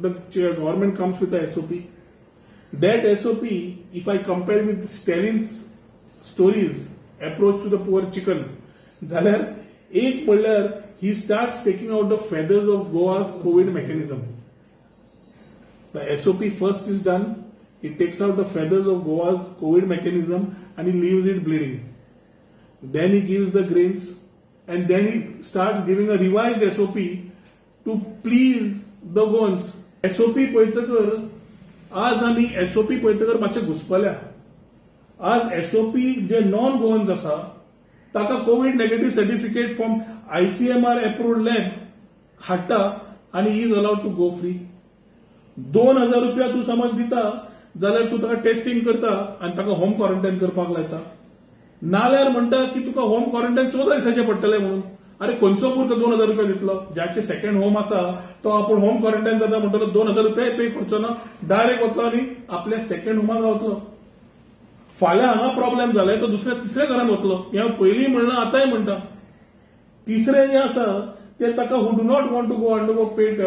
the government comes with a SOP. That SOP, if I compare with Stalin's stories, approach to the poor chicken, जाल्यार एक म्हणल्यार he starts taking out the feathers of Goa's COVID mechanism. The SOP first is done. It takes out the feathers of Goa's COVID mechanism and he leaves it bleeding. Then he gives the grains and then he starts giving a revised SOP to please the Goans. SOP पळयतकर आज आमी SOP पळयतकर मातशे घुसपल्या. आज SOP जे non Goans आसा ताका COVID negative certificate from ICMR approved lab हाडटा आनी is allowed to go free. 2000 रुपया तूं समज दिता जाल्यार तूं ताका टेस्टिंग करता आनी ताका होम क्वॉरंटायन करपाक लायता. नाल्यार म्हणटा की तुका होम क्वॉरंटायन 14 दिसाचें पडटलें म्हणून. अरे, खंयचो मूर्ख 2000 रुपया दितलो? ज्याचे सेकंड होम आसा तो आपूण होम क्वॉरंटायन जाता म्हणटलो 2000 रुपया पे करचो ना, डायरेक्ट वतलो आनी आपल्या सेकंड होमान रावतलो. फाल्यां हांगा प्रॉब्लेम जाले तो दुसऱ्या तिसऱ्या घरान वतलो. हें पयलीं म्हणलां, आतांय म्हणटा. तिसरें जें आसा ते ताका who do not want to go undergo paid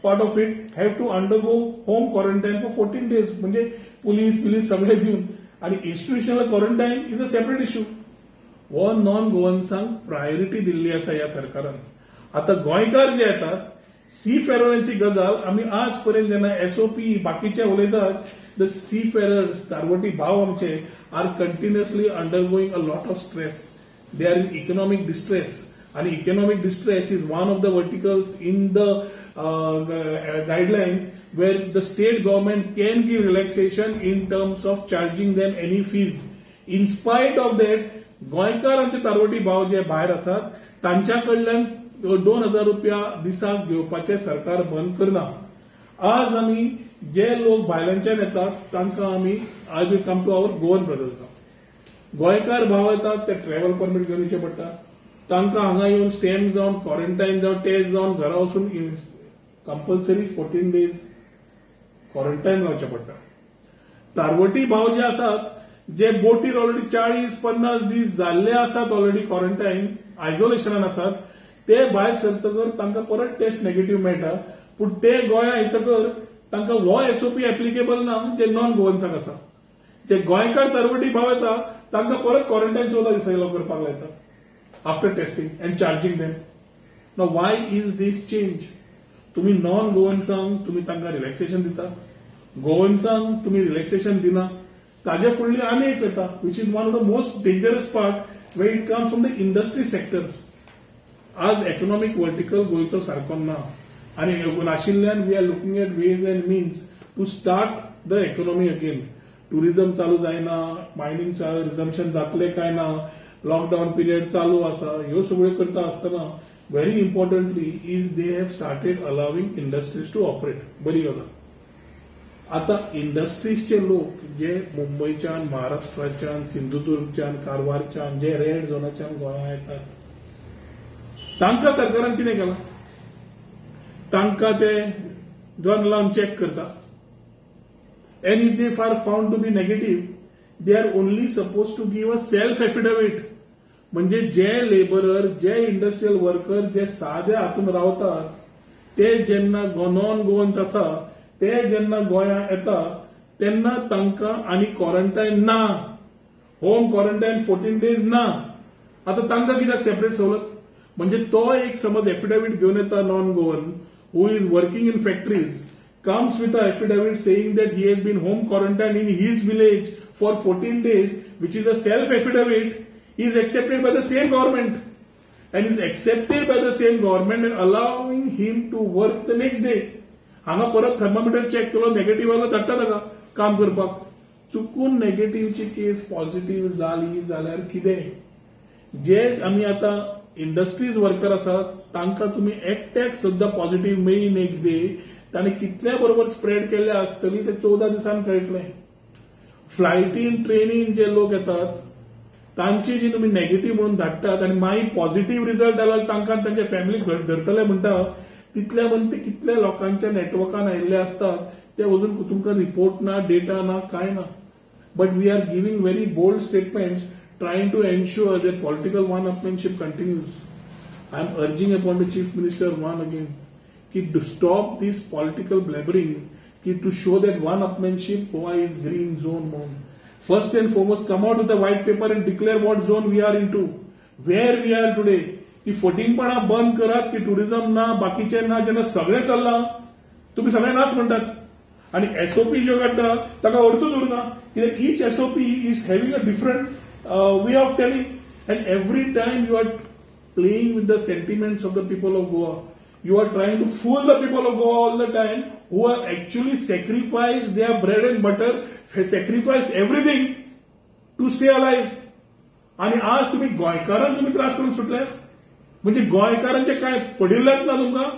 part of it have to undergo home quarantine for 14 days. म्हणजे पुलीस पुलीस सगळे दिवन आणि institutional quarantine is a separate issue. हो नॉन गोवन्सांक प्रायोरिटी दिल्ली आसा ह्या सरकारान. आता गोंयकार जे येतात, सी फेररांची गजाल आमी आज पर्यंत जेन्ना एसओपी बाकीचे उलयतात, the C फेरर्स, तारवटी भाव आमचे are continuously undergoing a lot of stress. They are in economic distress आणि economic distress is one of the verticals in the guidelines where the state government can give relaxation in terms of charging them any fees. In spite of that, गोंयकार आमचे तारवटी भाव जे भायर आसात तांच्या कडल्यान 2000 रुपया दिसाक घेवपाचें सरकार बंद करना. आज आमी जे लोक भायल्यांच्यान येतात तांकां आमी, I will come to our Goan brothers now. गोंयकार भाव येतात ते ट्रॅव्हल परमीट घेवन येवचें पडटा तांकां. हांगा येवन स्टॅम्प जावन, क्वॉरंटायन जावन, टेस्ट जावन, घरा वचून कंपल्सरी 14 डेज क्वॉरंटायन रावचें पडटा. तारवटी भाव जे आसात, जे बोटीर ऑलरेडी 40-50 दीस जाल्ले आसात, ऑलरेडी क्वॉरंटायन आयसोलेशनान आसात, ते भायर सरतकर तांकां परत टेस्ट नेगेटीव्ह मेळटा, पूण ते गोंया येतकर तांकां हो एसओपी एप्लिकेबल ना जे नॉन गोवन्साक आसा. जे गोंयकार तरवटी भाव येता तांकां परत क्वॉरंटायन 14 दिसांनी करपाक लायतात after testing and charging them. Now, why is this change? तुम्ही नॉन गोवन्सांक तुम्ही तांकां रिलॅक्सेशन दिता, गोवन्सांक तुम्ही रिलॅक्सेशन दिना. ताजे फुडली आनी एक येता, which is one of the most dangerous part, where it comes from the industry sector. आज इकॉनॉमिक वर्टिकल गोंयचो सारको ना आनी नाशिल्ल्यान we are looking at ways and means to start the economy again. Tourism चालू जायना, मायनींग रिझम्पशन जातले काय ना, लॉकडाऊन पिरियड चालू आसा. ह्यो सगळ्यो करता आसतना very importantly is they have started allowing industries to operate. बरी गजाल. आता इंडस्ट्रीजचे लोक जे मुंबयच्यान, महाराष्ट्राच्यान, सिंधुदुर्गच्यान, कारवारच्यान, जे रेड झोनाच्यान गोंया येतात, तांकां सरकारान कितें केलां? तांकां ते गन लावन चॅक करता and if they are found to be negative, they are only suppose to give a self affidavit. म्हणजे जे लेबरर, जे इंडस्ट्रियल वर्कर जे सादे हातून रावतात, ते जेन्ना नॉन गोवन्स आसा, ते जेन्ना गोंया येता तेन्ना तांकां आनी क्वॉरंटायन ना, होम क्वॉरंटायन 14 डेज ना. आता तांकां कित्याक सेपरेट सवलत? म्हणजे तो एक समज एफिडेवीट घेवन येता, non Goan who is working in factories comes with a affidavit saying that he has been home quarantined in his village for 14 days, which is a self affidavit, is accepted by the same government and is accepted by the same government and allowing him to work the next day. हांगा परत thermometer check केलो, negative आलो, धाडटा ताका काम करपाक. चुकून नेगेटिव्हची केस positive जाली जाल्यार कितें? जे आमी आतां इंडस्ट्रीज वर्कर आसात तांकां तुमी एकट्याक सुद्दां पॉझिटिव्ह मेळ्ळी नेक्स्ट डे, ताणें कितल्या बरोबर स्प्रेड केल्या आसतली ते 14 दिसांक कळटलें. फ्लायटीन, ट्रेनीन जे लोक येतात तांची जी तुमी नेगेटिव्ह म्हणून धाडटात आनी मागीर पॉझिटिव्ह रिझल्ट आलो, तांकां तांच्या फॅमिलीक घट धरतले म्हणटा, तितल्या मदीं ते कितल्या लोकांच्या नेटवर्कान आयिल्ले आसतात ते अजून तुमकां रिपोर्ट ना, डेटा ना, कांय ना. But we are giving very bold statements, trying to ensure that political one upmanship continues. I am urging upon the Chief Minister one again. की to stop this political blabbering की to show that one upmanship, Goa is green zone म्हणून. First and foremost, come out with a white paper and declare what zone we are into, where we are today. ती फटींगपणा बंद करात की tourism ना, बाकीचे ना. जेन्ना सगळें चल्लां, तुमी सगळे नाच म्हणटात आणि एसओपी ज्यो काडटा ताका अर्थूच उरना, कित्याक each SOP is having a different way of telling and every time you are playing with the sentiments of the people of Goa. You are trying to fool the people of Goa all the time who have actually sacrificed their bread and butter, have sacrificed everything to stay alive. आणि आज तुम्ही गोंयकारांक तुम्ही त्रास करून सुटले. म्हणजे गोंयकारांचे काय पडिल्लेच ना तुमकां.